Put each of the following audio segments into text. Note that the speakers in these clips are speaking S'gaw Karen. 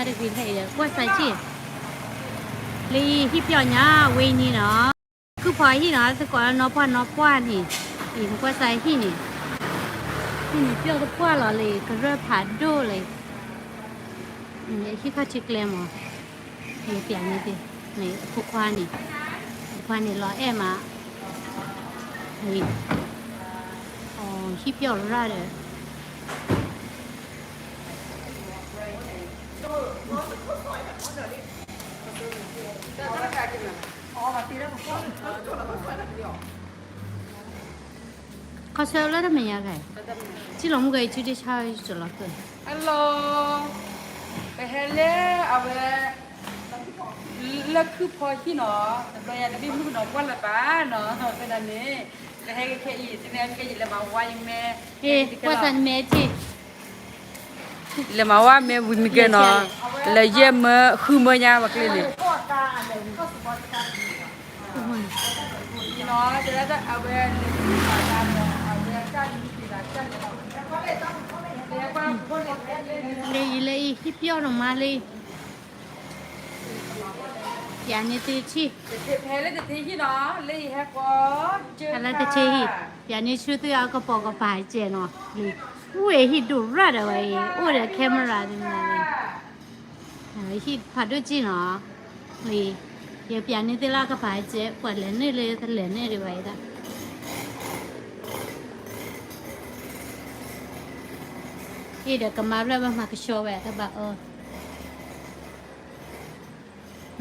တဂ့ၤလဲၣ်အံၤ ကွၢ်စးက့ၢ်, လၢအံၤဟံၣ်ပျီၣ်ညါဝဲအံၤန့ၣ်နီၤ, ခုဖီဟံၣ်နီၤ သကိးနီၢ်ပှၢ်နီၢ်ပှၢ်န့ၣ်, အံၤနကွၢ်စးဟံၣ်န့ၣ်, ဟံၣ်န့ၣ်ပျီၣ်တပှၢ်လီၤလၢ ကရၢၢ်ဖးဒိၣ်လၢ ဟံၣ်ခီၣ်ထံးကျဲမး, ယပျးန့ၢ်သု, အဖိခွါန့ၣ်, အဖိခွါန့ၣ်လီၤအဲၣ်မး, ဟံၣ်ပျီၣ်ရၣ်ဒီး ခီဆၢလၢတမဲာ်ညါဂၤ, ထံၣ်လီၤမုၢ်ဂဲၤအံၤ ထံၣ်တၢ်ဆါစၢၤလီၤကၢၢ်, hello, ပဟဲလၢအဝဲ လၢခုဖီဟံၣ်နီၤ, တဘျီယၤတဘ့ၣ်မုၣ်ကနီၤကွၢ်လၢၤဘၣ်နီၤ, သနာ်န့ၣ်, ပဟဲကဲခဲအံၤ သနာ်က့ယလဲၤမၤဝါယမဲ, ဟ့ၣ် ကွၢ်စးနမဲထံၣ် လဲၤမၤဝါမ့ၢ်ဝံၤမ့ၢ်ကဲနီၤ, လဲၤယဲၢ်မၢဃုမၢညါပှၤကျ့န့ၣ်, လၢအံၤလၢအံၤဟံၣ်ပျီၣ်နီၤမးလၢ ပျးန့ၢ်သုထံၣ်, လၢတထ့ဟံၣ်, ပျးန့ၢ်ဆူသုအကပိာ်ကပၤစဲးနီၤ, လံ, အိၣ်ဝဲဟံၣ်ဒိၣ်ရၣ်ဒီးဝဲအံၤ အိၣ်ဒီး camera ဒ်န့ၣ်, ဟံၣ်ဖးဒိၣ်ကံနီၤ, လံ, ယပျးန့ၢ်သုလၢအကပၤစဲး ပှၤလဲၤန့ၢ်လၢတလဲၤန့ၢ်ဒံးဝဲအံၤဒၣ် အ့ၣ်ဒီးကမါဖျၢၣ်ဘၣ်မၤကဆှီဝဲတဘၣ်အၢ,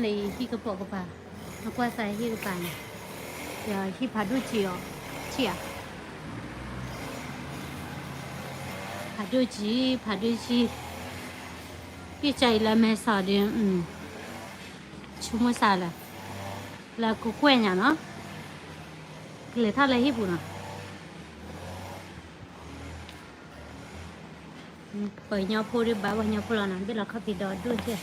လၢဟံၣ်ကပိာ်ကပၤ, နကွၢ်စးဟံၣ်ကပၤန့ၣ်, ယဟံၣ်ဖးဒိၣ်ကံအီၤ, ထံၣ်ဧါ, ဖးဒိၣ်ကံ, ဖးဒိၣ်ကံ, ပစ်ကၢ်အံၤလၢမဲာ်စီၤဒီး, ဆိကမိၣ်စးလၢ, လၢကကွဲၢ်ညါနီၤ, ကလဲၤထီၣ်လၢဟံၣ်ပူၤနီၤ ပှၤကညီဖိဒ်ဘၣ်ပှၤကညီဖိလီၤနီၤ, ဘ့ၣ်လီၤခီၣ်ဖံးဒီးဒိၣ်ကဲၢ်,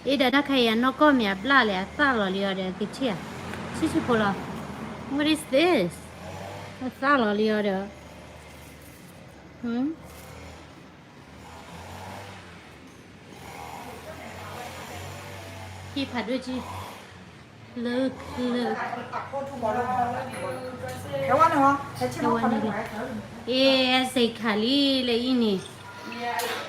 အ့ၣ်ဒီးတၢ်ခါအံၤအနီၢ်ကီၢ်မ့ၢ်အဘျၣ်လဲၣ် အသၣ်လီၤလံအီၤဒီးသုထံၣ်ဧါ, ဆံၣ်ဆံၣ်ဖိလီၤ, what is this, အသၣ်လီၤလံအီၤဒီး ဟံၣ်ဖးဒိၣ်ကံ, လၢ, လၢ, ဝဲန့ၣ်, အ့ၣ် စ့ခါလံလၢအံၤန့ၣ်, မ့ၢ်ဘ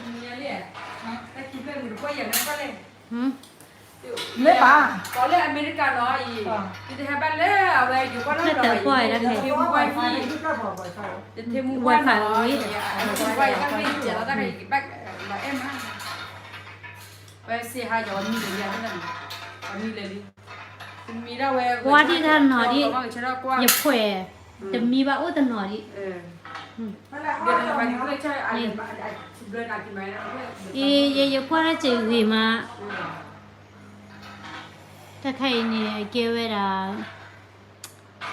ၣ်, လၢအမဲရကၤနီၤအံၤ, ယတဟဲဘၣ်လၢအဝဲယကွၢ်လၢဒီး, ယထ့မူကွၢ်ဟံၣ်, ယထ့မူကွၢ်နီၤ, ယထ့မူကွၢ်ယတၢ်ဂ့ၢ်ယကဲလီၤတၢ်ဂ့ၢ်ယကဘၣ်လီၤအဲၣ်မး, ပစ့ဟါယၤအီၤမံလၢာ်လံ, အီၤမံလၢာ်လံ, တမံဒၣ်ဝဲ, ကွၢ်ဒံးတၢ်နီၤဒံး, ယဖှဲး, တမံဘၣ်အိၣ်တနီၤဒံး, အ့ ယကွၢ်တၢ်စ့ဂ့ၤမး, တၢ်ခါအံၤန့ၣ် ကဲဝဲဒၣ်,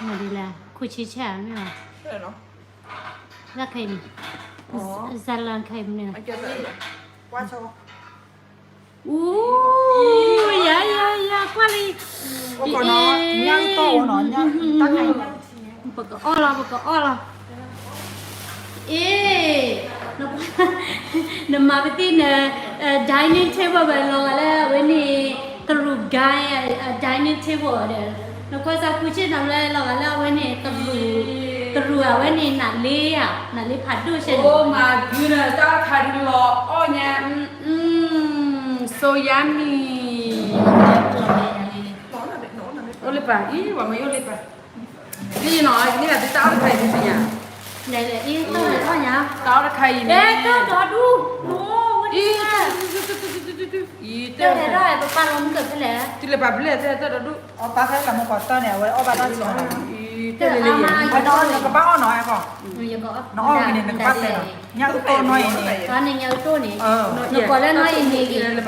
မ့ၢ်ဒ်လဲၣ် ခိၣ်ဆံဆဲမ့ၢ်ဘၣ်, တၢ်ခါအံၤန့ၣ်, ဇာတ်လမ်းခါအံၤမ့ၢ်, အူ, ယၤ ယၤ ယၤ ကွၢ်လံ, ပကအီၣ်လီၤ ပကအီၣ်လီၤ, အ့ နမၤပသံၣ်န dining table ဘၣ်လီၤဂာ်လၢအဝဲန့ၣ်, တရူး guy dining table ဒီး, နကွၢ်စၢ်ကူစ့ၣ်နီၤလၢလီၤဂာ်လၢအဝဲန့ၣ်, တရူးအဝဲန့ၣ် နးလ့ဧါ, နးလ့ဖးဒိၣ်ဆဲန့ၣ်, အိၣ်မၤဂုၢ်ဒီးတၢ်ခါဒုးလီၤအီၣ်ညါ, စိယါမံၤ, အိၣ်လၢပၢ်အံၤ ပှၤမၤယိၣ်လၢပၢ်, လံနီၤ ယန့ၢ်ဘၣ်သုတၢ်အီၣ်တခါအံၤန့ၣ်သ့ၣ်ညါ, တၢ်အီၣ်တခါအံၤန့ၣ်, အံၤ, တၢ်ဒိၣ်, တုၤလၢပၢ်ဖဲလဲၣ်, တၢ်လၢပၢ်ဖဲလဲၣ်မ့ၢ်ကွၢ်တၢ်န့ၣ် အဝဲအီၣ်ဘၣ်တၢ်စှၤ, နကဘၣ်အီၣ်နီၤအဲၣ်ကီး, နအီၣ်ဝံၤန့ၣ် နကဘၣ်တဲနီၤ, ညၣ်အူတိၢ်နီၢ်အံၤန့ၣ်, နကိးလၢနီၢ်အံၤန့ၣ်,